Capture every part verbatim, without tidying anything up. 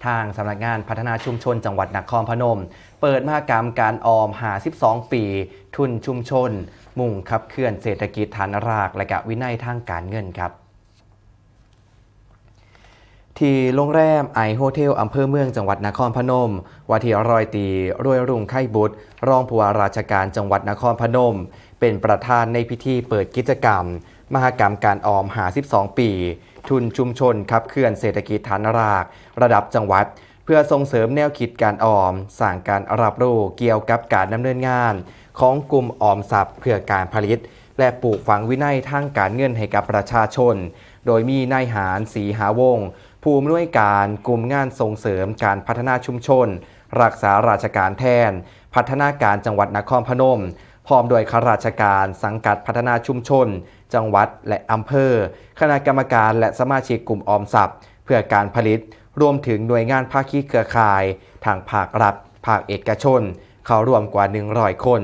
ทางสำนักงานพัฒนาชุมชนจังหวัดนครพนม เปิดมหกรรมการออม ห้าสิบสอง ปี ทุนชุมชน มุ่งขับเคลื่อนเศรษฐกิจฐานราก และกะวินัยทางการเงินครับ ที่โรงแรมไอโฮเทลอำเภอเมืองจังหวัดนครพนม ว่าที่ร้อยตรีรวยรุ่งไข่บุตร รองผู้ว่าราชการจังหวัดนครพนม เป็นประธานในพิธีเปิดกิจกรรม มหกรรมการออม ห้าสิบสอง ปี ทุนชุมชนขับเคลื่อนเศรษฐกิจฐานราก ระดับจังหวัด เพื่อส่งเสริมแนวคิดการออม สร้างการรับรู้เกี่ยวกับการดำเนินงาน ของกลุ่มออมทรัพย์เพื่อการผลิต และปลูกฝังวินัยทางการเงินให้กับประชาชน โดยมีนายหาร ศรีหาวงศ์ ผู้อำนวยการกลุ่มงานส่งเสริมการพัฒนาชุมชน รักษาราชการแทน พัฒนาการจังหวัดนครพนม พร้อมด้วยข้าราชการสังกัดพัฒนาชุมชน จังหวัดและอำเภอ คณะกรรมการและสมาชิกกลุ่มออมทรัพย์ เพื่อการผลิต รวมถึงหน่วยงานภาคีเครือข่าย ทางภาครัฐ ภาคเอกชน เข้าร่วมกว่า หนึ่งร้อย คน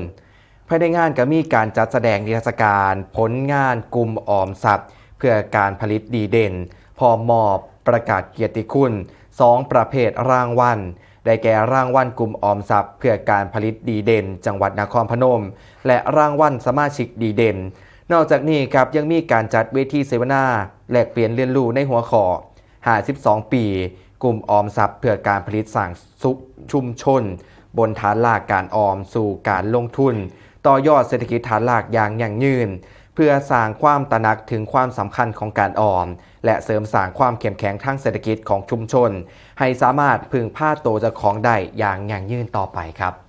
ภายในงานก็มีการจัดแสดงนิทรรศการผลงานกลุ่มออมทรัพย์ เพื่อการผลิตดีเด่น พร้อมมอบประกาศเกียรติคุณ สอง ประเภทรางวัล ได้แก่รางวัลกลุ่มออมทรัพย์ เพื่อการผลิตดีเด่น จังหวัดนครพนม และรางวัลสมาชิกดีเด่น นอกจากนี้ครับยังมีการจัดเวทีเสวนา แลกเปลี่ยนเรียนรู้ในหัวข้อ ห้าสิบสอง ปี กลุ่มออมทรัพย์เพื่อการผลิตสร้างสุชุมชน บนฐานรากการออมสู่การลงทุน ต่อยอดเศรษฐกิจฐานรากอย่างยั่งยืน เพื่อสร้างความตระหนักถึงความสำคัญของการออม และเสริมสร้างความเข้มแข็งทางเศรษฐกิจของชุมชน ให้สามารถพึ่งพาตัวเจ้าของได้อย่างยั่งยืนต่อไปครับ